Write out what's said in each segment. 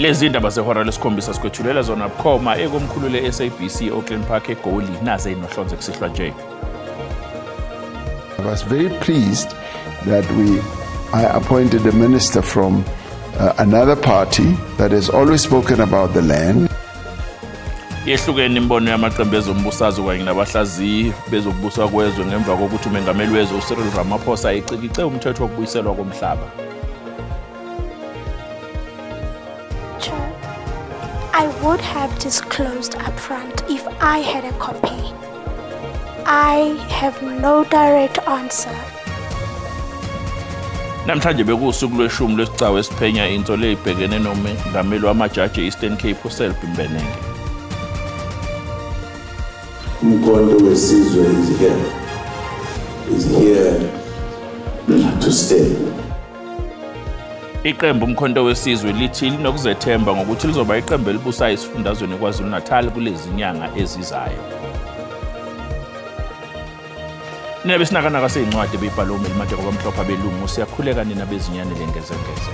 Lezi ndaba zehora lesikhombisa sikwethulela zona bukhoma ekomkhulu le-SABC Auckland Park eGoli naze inohlonze kusihlwa nje. I was very pleased that I appointed a minister from another party that has always spoken about the land. Yehlukene imibono yamaqembu ezombusazwe kanye nabahlaziyi bezokubusa kwezwe ngemva kokuthi umengameli wezwe uCyril Ramaphosa ecikice umthetho wokubuyiselwa komhlaba. I would have disclosed upfront if I had a copy. I have no direct answer. Namhlanje bekuwusuku lweshumi lwesicawu esiphenya insolo ebhekene nomengameli wamajaji e-Eastern Cape uSelby Mbenenge. Umkhonto weSizwe is here to stay. Iqembu Umkhonto weSizwe lithi linokuzethemba ngokuthi lizoba iqembu elibusayo esifundazweni KwaZulu-Natal kulezi nyanga ezizayo. Nina besinakanaka seyincwadi beyibhalwe uMeli kwabamhlophe abelungu siyakhuleka nina bezinyane lengezengeze.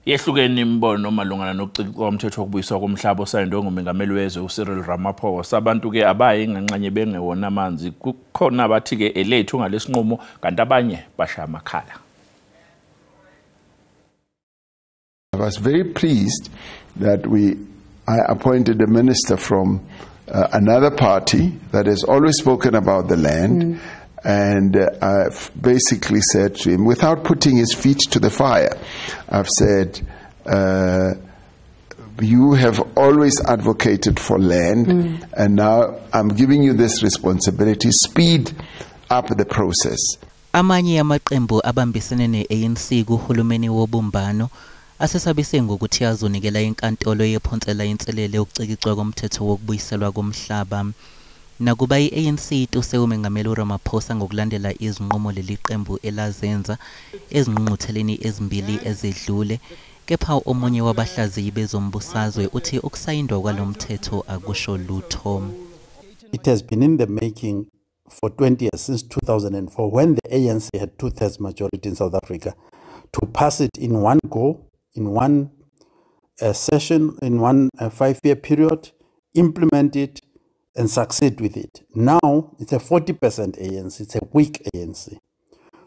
Yehlukene imibono malungana nokucikwa komthetho wokubuyiswa komhlaba osayindwe ngumengameli wezwe uCyril Ramaphosa. Abantu-ke abayi nganxanye bengewona amanzi, kukhona abathi-ke elethu ngalesinqumo kanti abanye bashaya amakhala. I was very pleased that I appointed a minister from another party that has always spoken about the land. And I've basically said to him, without putting his feet to the fire, I've said, you have always advocated for land, and now I'm giving you this responsibility. Speed up the process. Amanye amaqembu abambisene ne-ANC kuhulumeni wobumbano asesabise ngokuthi azonikela inkantolo yephonsela inselele ukucikicwa komthetho wokubuyiselwa komhlaba. Nakuba i-ANC ituse umengameli uRamaphosa ngokulandela izinqumo leli qembu elazenza ezingqungqutheleni ezimbili ezedlule, kepha omunye wabahlaziyi bezombusazwe uthi ukusayindwa kwalo mthetho akusho lutho. It has been in the making for 20 years, since 2004, when the ANC had two-thirds majority in South Africa, to pass it in one go, in one session, in one 5-year period, implement it, and succeed with it. Now, it's a 40% ANC, it's a weak ANC.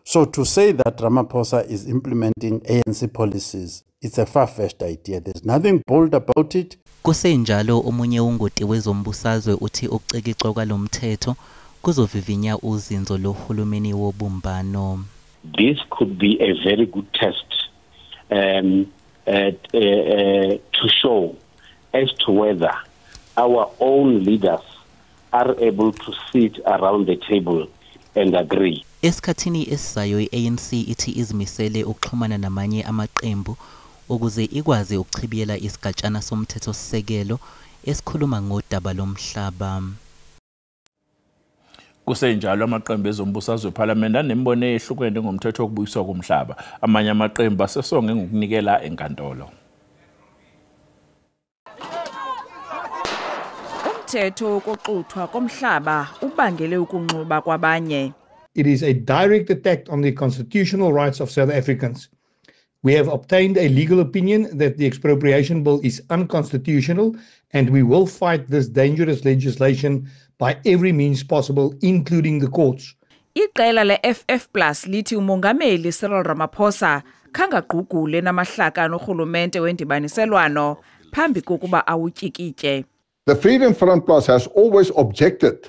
So to say that Ramaphosa is implementing ANC policies, it's a far-fetched idea. There's nothing bold about it. Kusenjalo omunye ungoti wezombusazwe uthi ukucikicwa kwalomthetho kuzovivinya uzinzo lohulumeni wobumbano. This could be a very good test to show as to whether our own leaders are able to sit around the table and agree. Esikhathini esizayo i-ANC ithi izimisele ukuxhumana namanye amaqembu ukuze ikwazi ukuchibiyela isigatshana somthethosisekelo esikhuluma ngodaba lomhlaba. Kusenjalo amaqembu ezombusazwe ePhalamende anembono eyehlukene ngomthetho wokubuyiswa komhlaba. Amanye amaqembu asesonge ngokunikela enkantolo. Umthetho wokuxuthwa komhlaba ubangele ukunxuba kwabanye. It is a direct attack on the constitutional rights of South Africans. We have obtained a legal opinion that the expropriation bill is unconstitutional, and we will fight this dangerous legislation by every means possible, including the courts. Iqela le-FF Plus lithi umongameli Cyril Ramaphosa khangagqugule namahlaka norhulumente wendibaniselwano phambi kokuba awutyikitye. The Freedom Front Plus has always objected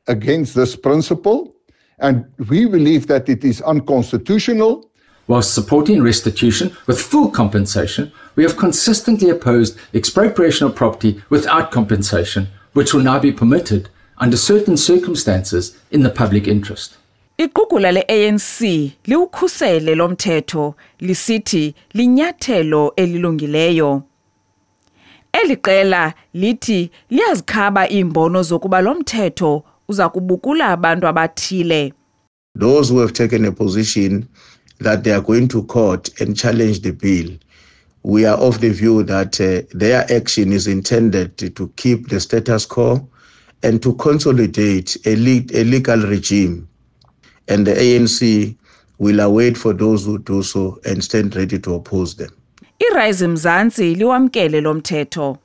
against this principle, and we believe that it is unconstitutional. Whilst supporting restitution with full compensation, we have consistently opposed expropriation of property without compensation, which will now be permitted under certain circumstances in the public interest. Iqugula le-ANC liwukhusele lo mthetho lisithi linyathelo elilungileyo. Eli qela lithi liyazikhaba iimbono zokuba lo mthetho uza kubukula abantu abathile. Those who have taken a position that they are going to court and challenge the bill, we are of the view that their action is intended to keep the status quo and to consolidate a legal regime. And the ANC will await for those who do so and stand ready to oppose them. IRise Mzansi liwamkele lo mthetho.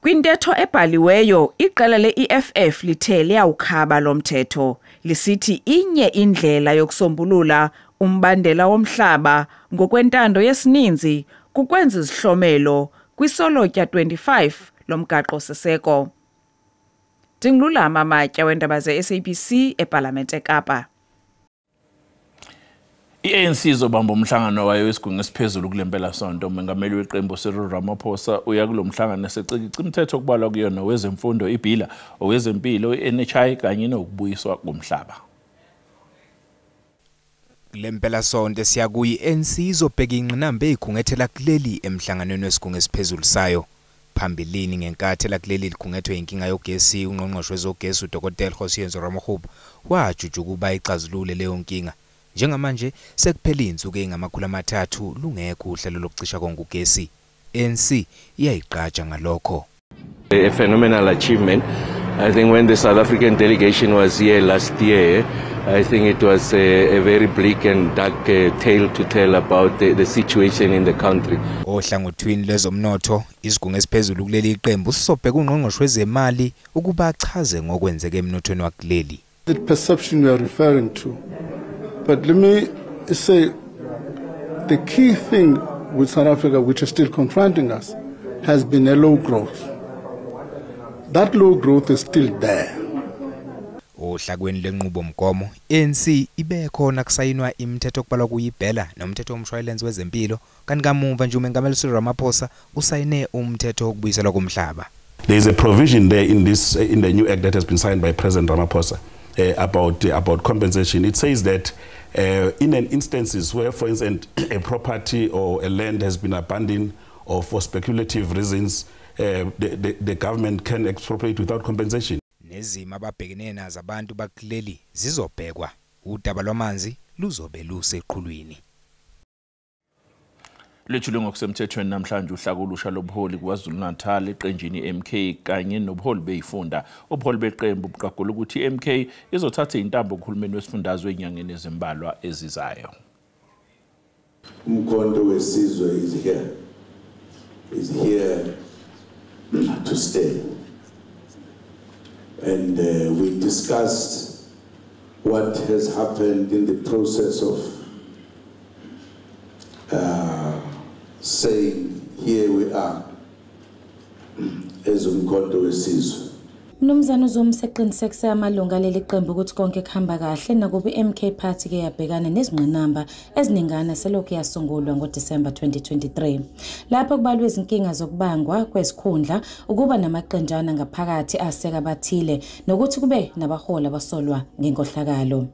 Kwintetho ebhaliweyo, iqela le-EFF lithe liyawukhaba lo mthetho, lisithi inye indlela yokusombulula umbandela womhlaba ngokwentando yesininzi kukwenza izihlomelo kwisolotya 25 lomgaqo-siseko. Ndingululama Matya wendaba ze-SABC ePalamente eKapa. I-ANC izobamba umhlangano wayo wesigungu esiphezulu kule mpelasonto. Umengameli weqembu Cyril Ramaphosa uya kulo mhlangano esecikica imithetho okubalwa kuyona wezemfundo, iBILA, owezempilo, i-NHI kanye nokubuyiswa komhlaba. Kule mpelasonto siya kuyi-ANC izobheka ingqinamba eyikhungethela kuleli emhlanganweni wesigungu esiphezulu sayo. Phambilini ngenkathi lakuleli likhungethwe inkinga yogesi, ungqongqoshe wezogesi uDkt Kgosientsho Ramokgopa wajuja ukuba ixazulule leyo nkinga. Njengamanje sekuphela izinsuku ezingama-300 lungekho uhlelo lokucisha konke ugesi. ANC iyayiqaja ngalokho. A phenomenal achievement. I think when the South African delegation was here last year, I think it was a very bleak and dark tale to tell about the situation in the country. Ohlangothini lwezomnotho, isigungu esiphezulu kuleli qembu sisobheka ungqongqoshe wezemali ukuba achaze ngokwenzeka emnothweni wakuleli. The perception we are referring to. But let me say, the key thing with South Africa, which is still confronting us, has been a low growth. That low growth is still there. Ohlakweni lwenqubomgomo, ANC ibe khona kusayinwa imithetho okubalwa kuyiBhela nomthetho womshwalense wezempilo, kanti kamuva nje uMengameli Cyril Ramaphosa usayine umthetho wokubuyiselwa komhlaba. There is a provision there in the new act that has been signed by President Ramaphosa about compensation. It says that in an instances where, for instance, a property or a land has been abandoned or for speculative reasons, the government can expropriate without compensation. Nezimo ababhekene nazo abantu bakuleli zizobhekwa. Udaba lwamanzi luzobe luseqhulwini. Lethulwe ngokusemthethweni namhlanje uhlaka olusha lobuholi KwaZulu-Natal eqenjini MK kanye nobuholi beyifunda. Ubuholi beqembu buqagula ukuthi iMK izothatha intambo kuhulumeni wesifundazwe enyangeni ezimbalwa ezizayo. Umkhonto weSizwe is here. Is here to stay. And we discussed what has happened in the process of saying here we are as Umkhonto weSizwe. Mnumzane uZuma seqinisekise amalungu aleli qembu ukuthi konke kuhamba kahle nakuba iMK Party ke yabhekana nezingqinamba eziningana selokhu yasungulwa ngoDisemba 2023. Lapho kubalwa izinkinga zokubangwa kwezikhundla, ukuba namaqenjana ngaphakathi aseka abathile nokuthi kube nabaholi abasolwa ngenkohlakalo.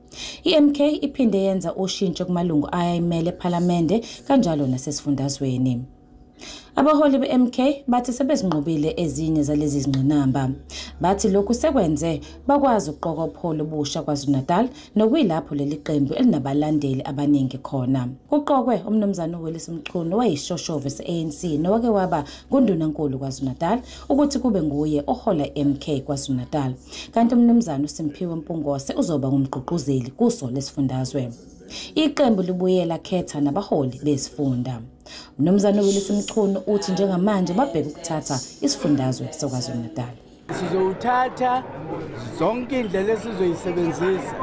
iMK iphinde yenza ushintsho kumalungu ayayimele ePhalamende kanjalo nasesifundazweni. Abaholi be-MK bathi sebezinqobile ezinye zalezi zingqinamba. Bathi lokhu sekwenze bakwazi ukuqoka ubuholi obusha KwaZulu-Natal nokuyilapho leli qembu elinabalandeli abaningi khona. Kuqokwe uMnumzane uWillis Mchunu owayisishoshovu se-ANC nowake waba nguNdunankulu KwaZulu-Natal ukuthi kube nguye ohola i-MK KwaZulu-Natal. Kanti uMnumzane uSimphiwe Mpungose uzoba ngumgqugquzeli kuso lesifundazwe. Iqembu libuye lakhetha nabaholi besifunda. Mnumzane uWillis Mchunu uthi njengamanje babheka ukuthatha isifundazwe saKwaZulu-Natal. Sizowuthatha zonke indlela esizoyisebenzisa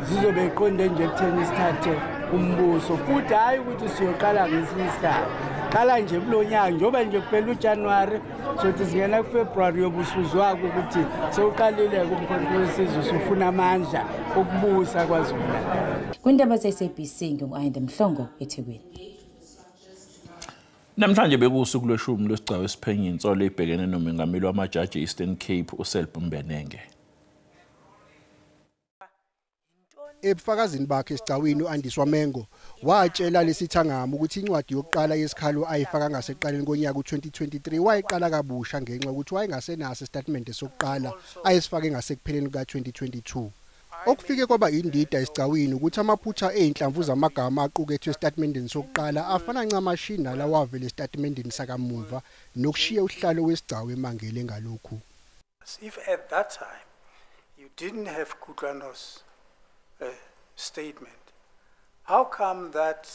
zizobe iqonde nje ekutheni sithathe umbuso, futhi hhayi ukuthi siyoqala ngesinye isikhathi. Qala nje kulo nyaka, njengoba nje kuphela uJanuwari sothi singena kuFebruwari yobusuzwa-ke ukuthi sewuqalile-ke uMkhonto weSizwe usufuna amandla okubusa KwaZulu-Natal. Kwindaba ze-SABC ngingu-Ayanda Mhlongo eThekwini. Namhlanje bekuwusuku lweshumi lwesigcawu esiphenya insolo ebhekene nomengameli wamajaji Eastern Cape uSelby Mbenenge. Ebufakazini bakhe esigcawini u-Andiswa Mengo watshela lesithangami ukuthi incwadi yokuqala yesikhalo ayifaka ngasekuqaleni konyaka u-2023 wayiqala kabusha ngenxa yokuthi wayengasenaso isitatimende sokuqala ayesifake ngasekupheleni kuka-2022. Okufike kwaba indida esigcawini ukuthi amaphutha ezinhlamvu zamagama aqukethwe esitatimendeni sokuqala afana ncamashi nalawa avela esitatimendeni sakamuva nokushiya uhlalo wesigcawu emangele ngalokhu. If at that time You didn't have Kutlwano's statement. How come that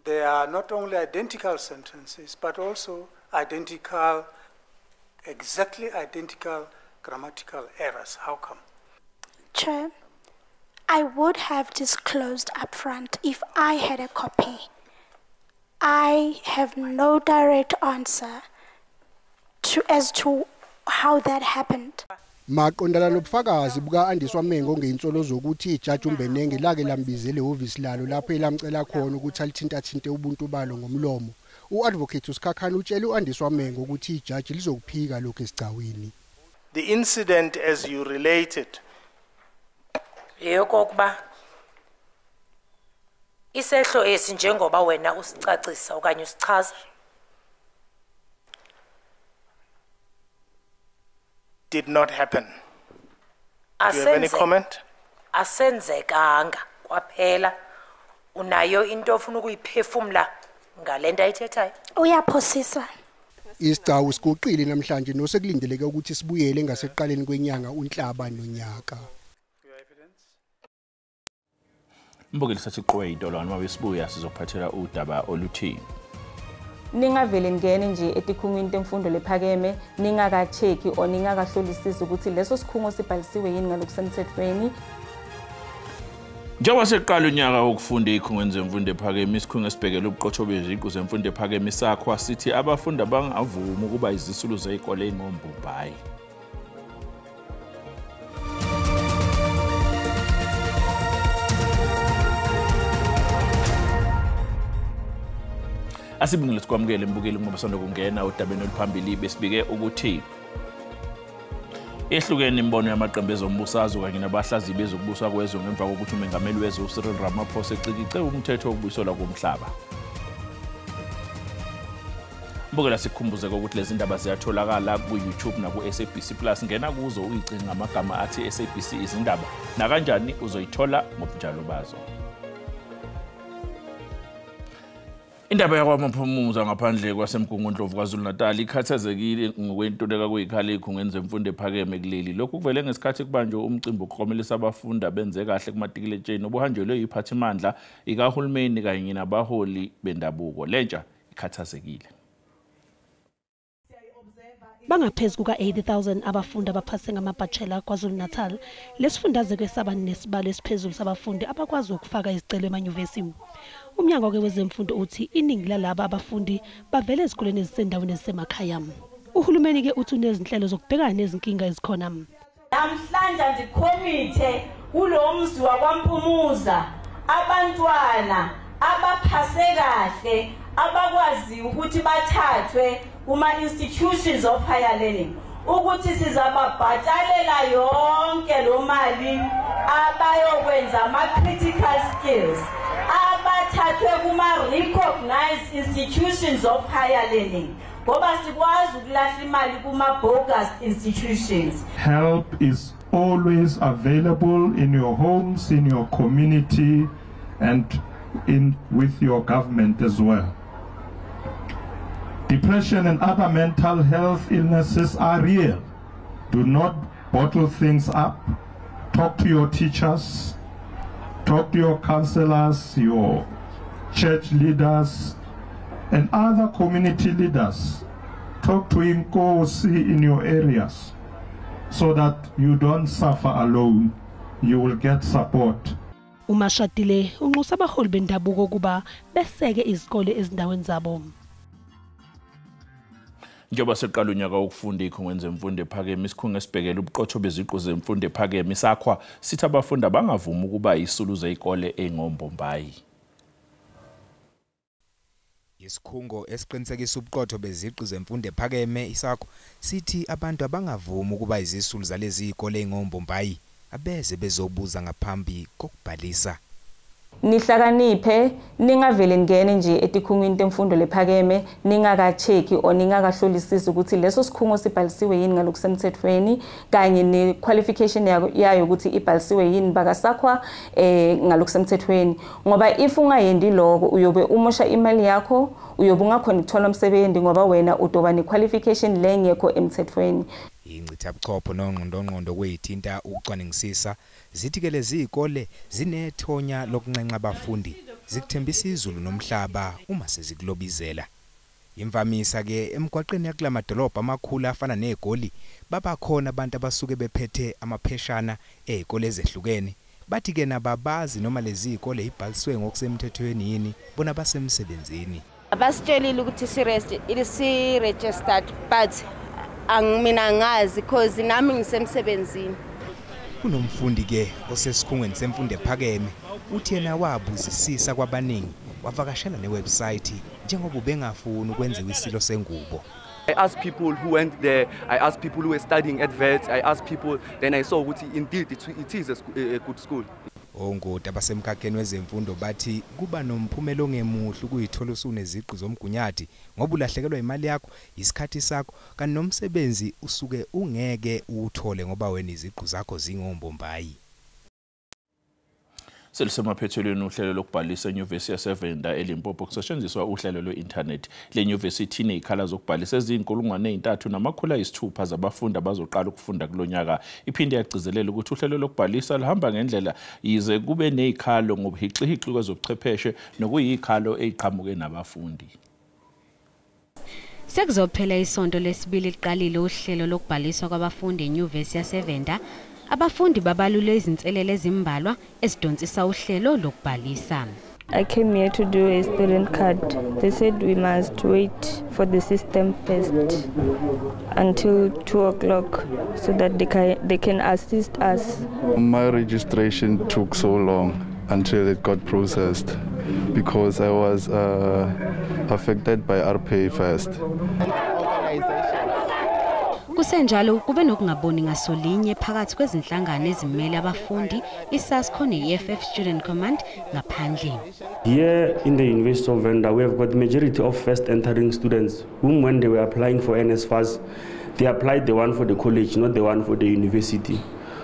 there are not only identical sentences, but also identical, exactly identical grammatical errors? How come? Chair, I would have disclosed upfront if I had a copy. I have no direct answer as to how that happened. Maqondana nobufakazi buka-Andiswa Mengo ngezinsolo zokuthi ijaji uMbenenge lake lambizele ehhovisi lalo lapho elamcela khona ukuthi alithintathinte ubuntu balo ngomlomo. U-Advocate uSikhakhane utshele u-Andiswa Mengo ukuthi ijaji lizokuphika lokhu esigcawini. The incident as you related. Yokokuba isehlo esi njengoba wena usicacisa okanye usichaza did not happen. Do you have any comment? Asenzekanga kwaphela. Unayo into ofuna ukuyiphefumla ngalento ayithethayo? Uyaphosisa. Isigcawu siguqile namhlanje nosekulindeleke ukuthi sibuyele ngasekuqaleni kwenyanga uNhlaba nonyaka. Mbukeli sathi qowe idolwana uma besibuya sizokuphathela udaba oluthi ningavele ngene nje etikhungwini temfundo lephakeme ningakacheki or ningakahlolisisi ukuthi leso sikhungo sibhalisiwe yini ngalokusemthethweni. Njengoba seqala unyaka wokufunda ezikhungweni zemfundo ephakeme, isikhungo esibhekele ubuqotho beziqu zemfundo ephakeme SAQA sithi abafundi abangavumi ukuba izisulu zezikole ezingombombayi. Asibingele sikwamukele mbukeli ngoba sanda kungena udabeni oluphambili besibike ukuthi ehlukene imibono yamaqembu ezombusazwe kanye nabahlaziyi bezokubusa kwezwe ngemva kokuthi umengameli wezwe uCyril Ramaphosa ecikice umthetho wokubuyiselwa komhlaba. Mbukela sikukhumbuze ukuthi lezi ndaba ziyatholakala ku-YouTube naku-SABC Plus. Ngena kuzo uyicinge ngamagama athi SABC izindaba, nakanjani uzoyithola ngobunjalo bazo. Indaba yakwaMaphumuza ngaphandle kwaseMgungundlovu KwaZulu-Natal ikhathazekile ngokwentuleka kwezikhala ezikhungweni zemfundo ephakeme kuleli. Lokhu kuvele ngesikhathi kubanjwe umcimbi wokuklomelisa abafundi abenze kahle kumatikiletsheni obuhanjelwe yiphathimandla ikahulumeni kanye nabaholi bendabuko. Lentsha ikhathazekile. Bangaphezu kuka-80,000 abafundi abaphase ngamabhachela KwaZulu-Natal. Lesifundazwe kwesaba nesibalo esiphezulu sabafundi abakwazi ukufaka izicelo emanyuvesi. Umnyango ke wezemfundo uthi iningi lalaba abafundi bavele ezikoleni ezisendaweni ezisemakhaya. Uhulumeni ke uthi unezinhlelo zokubhekana nezinkinga ezikhona. Namhlanje ndikhomithe kulo mzi wakwaMphumuza abantwana abaphase kahle abakwazi ukuthi bathathwe kuma institutions of higher learning ukuthi sizababhatalela yonke lo mali abayokwenza ama critical skills abathathwe kuma recognized institutions of higher learning ngoba sikwazi ukulahla imali kuma bogus institutions. Help is always available in your homes, in your community and in with your government as well. Depression and other mental health illnesses are real. Do not bottle things up. Talk to your teachers, talk to your counselors, your church leaders, and other community leaders. Talk to Inkosi in your areas so that you don't suffer alone. You will get support. Umashatile unxusa abaholi bendabuko kuba beseke izikole ezindaweni zabo. Njengoba seqala unyaka wokufunda ezikhungweni zemfundo ephakeme, isikhungo esibhekele ubuqotho beziqu zemfundo ephakeme SAQA sithi abafundi abangavumi ukuba izisulu zezikole ezingombombayi. Isikhungo esiqinisekisa ubuqotho beziqu zemfundo ephakeme iSAQA sithi abantu abangavumi ukuba izisulu zalezi zikole ezingombombayi abeze bezobuza ngaphambi kokubhalisa. Nihlakaniphe, ningavele ngene nje etikhungwini temfundo lephakeme ningakacheki or ningakahlolisisi ukuthi leso sikhungo sibhalisiwe yini ngalokusemthethweni kanye ne-qualification yayo ukuthi ibhalisiwe yini bakaSAQA ngalokusemthethweni, ngoba if ungayendi lokho uyobe umosha imali yakho, uyobe ungakhona ukuthola umsebenzi ngoba wena udoba ne-qualification lengekho emthethweni. Ingcithabuchopho nongqondongqondo kweyithinta ukucwaningisisa zithi ke lezi izikole zinethonya lokunxenxa abafundi zikuthembisa izulu nomhlaba uma sezikulobizela. Imvamisa ke emgwaqeni yakulamadolobha amakhulu afana neGoli babakhona abantu abasuke bephethe amapheshana ezikole ezehlukene bathi ke nababazi noma lezi izikole ibhaliswe ngokusemthethweni yini bona basemsebenzini. Abasitshelile ukuthi si registered but angimina ngazi because nami ngisemsebenzini. Kunomfundi ke osesikhungweni semfundo ephakeme uthi yena wabuzisisa kwabaningi wavakashela newebsite njengoba ubengafuni ukwenziwa isilo sengubo. I asked people who went there, I asked people who were studying at Wits, I asked people, then I saw ukuthi indeed it is a good school. Ongoti abasemkhakheni wezemfundo bathi kuba nomphumela ongemuhle ukuyithola usuneziqu zomgunyathi ngoba ulahlekelwa imali yakho, isikhathi sakho kanti nomsebenzi usuke ungeke uwuthole ngoba wena iziqu zakho zingombombayi. Selisemaphethelweni uhlelo lokubhalisa enyuvesi yaseVenda eLimpopo kusetshenziswa uhlelo lwe-inthanethi. Le nyuvesi inezikhala zokubhalisa eziyi-3600 zabafundi abazoqala ukufunda kulo nyaka. Iphinde yagcizelela ukuthi uhlelo lokubhalisa luhamba ngendlela yize kube nezikhalo ngobuhixihixi kwezobuchwepheshe nokuyizikhalo eziqhamuke nabafundi. Sekuzophela isonto lesibili liqalile uhlelo lokubhaliswa kwabafundi enyuvesi yaseVenda. Abafundi babalule izinselele ezimbalwa ezidonsisa uhlelo lokubhalisa. I came here to do a student card. They said we must wait for the system first until 2 o'clock so that they can assist us. My registration took so long until it got processed because I was affected by RPA first. Kusenjalo kube nokungaboni ngasolinye phakathi kwezinhlangano ezimele abafundi iSASCO ne-EFF Student Command ngaphandle. Here in the University of Venda we have got the majority of first entering students whom when they were applying for NSFAS they applied the one for the college, not the one for the university.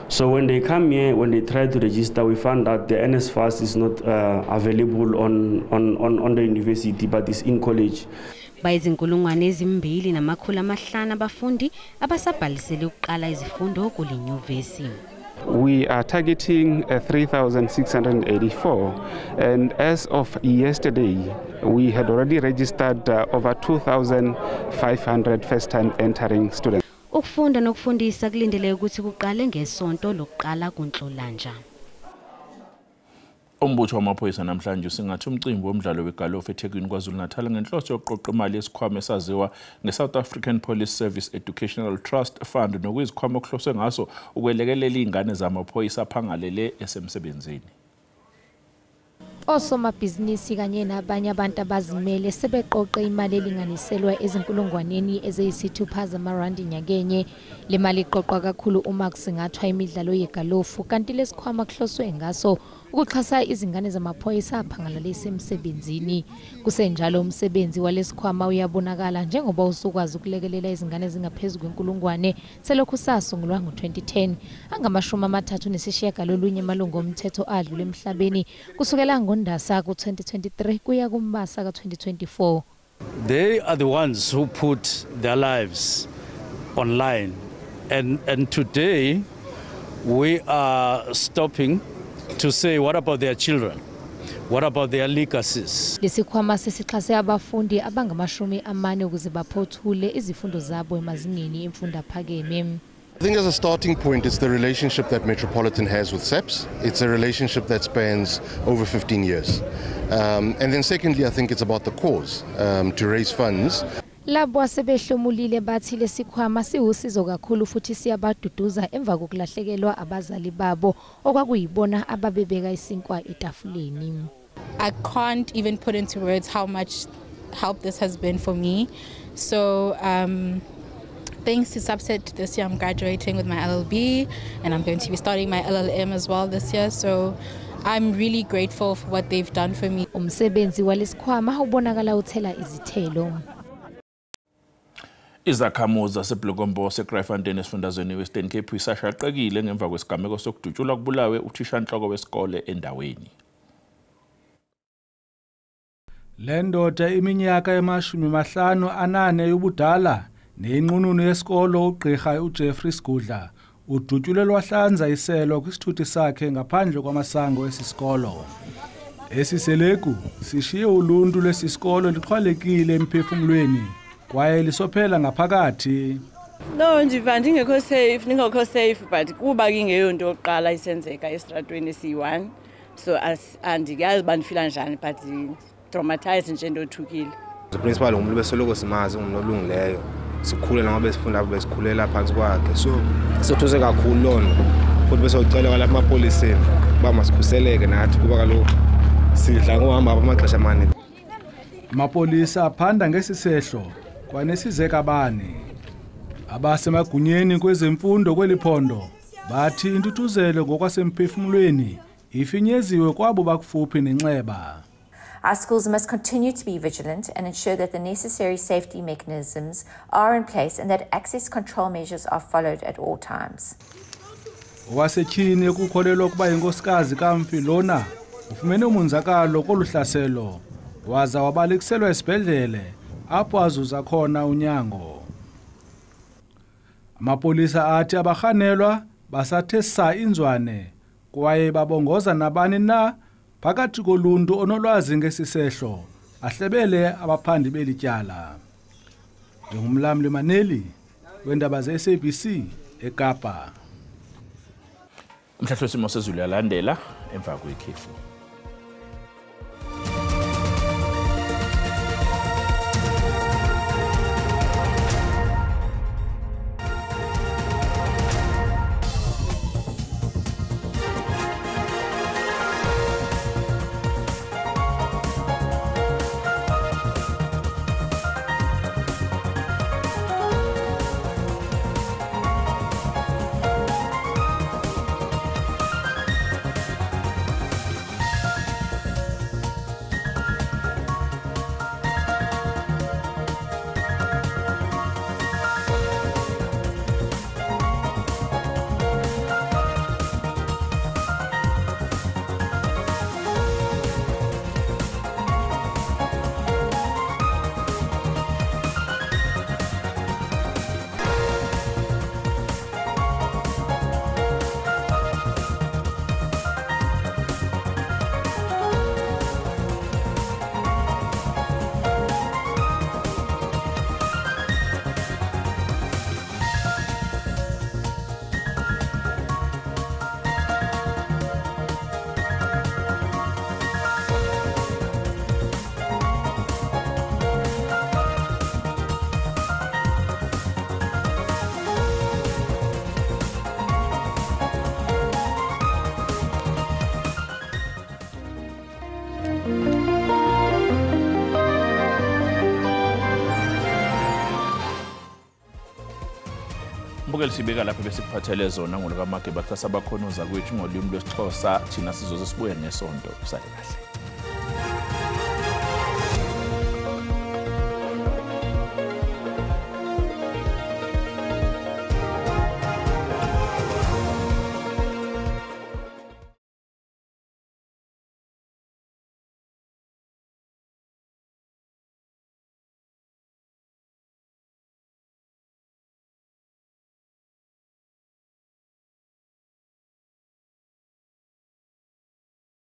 So when they come here, when they try to register, we found out the NSFAS is not available on the university but is in college. Bayizinkulungwane 2500 abafundi abasabhalisele ukuqala izifundo kule nyuvesi. We are targeting 3,684, and as of yesterday we had already registered over 2,500 first-time entering students. Ukufunda nokufundisa kulindeleke ukuthi kuqale ngesonto lokuqala kuNhlolanja. Umbutho wamaphoyisa namhlanje usingathe umcimbi womdlalo wegalofu eThekwini KwaZulu-Natal ngenhloso yokuqoqa imali yesikhwama esaziwa nge-South African Police Service Educational Trust Fund nokuyizikhwama okuhloswe ngaso ukwelekelela izingane zamaphoyisa aphangalele esemsebenzini. Osomabhizinisi kanye nabanye abantu abazimele sebeqoqe imali elinganiselwa ezinkulungwaneni eziyisithupha zamarandi nyakenye. Le mali iqoqwa kakhulu uma kusingathwa imidlalo yegalofu kanti lesikhwama kuhloswe ngaso ukuxhasa izingane zamaphoyisa aphangalale emsebenzini. Kusenjalo umsebenzi walesikhwama uyabonakala njengoba usukwazi ukulekelela izingane ezingaphezu kwenkulungwane selokhu sasungulwa ngo-2010. Angama-39 amalungu omthetho adlule emhlabeni kusukela ngoNdasa ku-2023 kuya kuMbasa ka-2024. They are the ones who put their lives online, and today we are stopping to say, what about their children? What about their legacies? Lesikhwama sesixhase abafundi abangama-40 ukuze baphothule izifundo zabo emazingeni emfundo aphakeme. I think as a starting point, it's the relationship that Metropolitan has with SAPS. It's a relationship that spans over 15 years. And then secondly, I think it's about the cause, to raise funds. Labo asebehlomulile bathi lesikhwama siwusizo kakhulu futhi siyabaduduza emva kokulahlekelwa abazali babo okwakuyibona ababebeka isinkwa etafuleni. I can't even put into words how much help this has been for me. So thanks to Subset, this year I'm graduating with my LLB and I'm going to be starting my LLM as well this year. So I'm really grateful for what they've done for me. Umsebenzi walesikhwama ubonakala uthela izithelo. Izakhamuzi zaseBloekombos eKraaifontein esifundazweni Western Cape isashaqekile ngemva kwesigameko sokudutshulwa kubulawe uthishanhloko wesikole endaweni. Le ndoda iminyaka emashumi mahlanu anane yobudala Neyinqununu yesikolo ugqirha uJeffrey Sigudla udutyulwe lwahlanza iselo kwisithuthi sakhe ngaphandle kwamasango esisikolo. Esi seleku sishiye uluntu lwesisikolo lixhwalekile emphefumlweni kwaye lisophela ngaphakathi. No, ndiva ndingekho safe, but kuba ingeyonto yokuqala isenzeka esitratweni esiyi-1, so andikazi uba ndifila njani, but traumatized nje, ndothukile. Uprincipal ngumuntu besoloko simazi, ngumuntu olungileyo. Sikhule ngoba besifunda apho, besikhulela phansi kwakhe, so sothuse kakhulu loo nto, futhi besocela kwalapha emapoliseni uba masikhuseleke nathi kuba kaloku sidla ngohamba apha amaxesha amaninzi. Amapolisa aphanda ngesi sehlo kwanesizekabani. Abasemagunyeni kwezemfundo kweli phondo bathi intuthuzelo ngokwasemphefumlweni ifinyeziwe kwabo bakufuphi nenxeba. Our schools must continue to be vigilant and ensure that the necessary safety mechanisms are in place and that access control measures are followed at all times. Owasetyhini ekukholelwa ukuba inkosikazi kamfi lona ufumene umonzakalo kolu hlaselo waza wabalekiselwa esibhedlele apho azuza khona unyango. Amapolisa athi abarhanelwa basathe saa inzwane kwaye babongoza nabani na phakathi koluntu onolwazi ngesisehlo ahlebele abaphandi beli tyala. Ndingumlamli Maneli wendaba ze-SABC eKapa. Umhlahlo wesimo sezulu uyalandela emva kwekhefu. Mbukeli, sibeka lapho besikuphathele zona ngolukaMageba. Kusasa bakhona ozakwethu ngolimi lwesiXhosa, thina sizoze sibuye ngesonto. Usale kahle.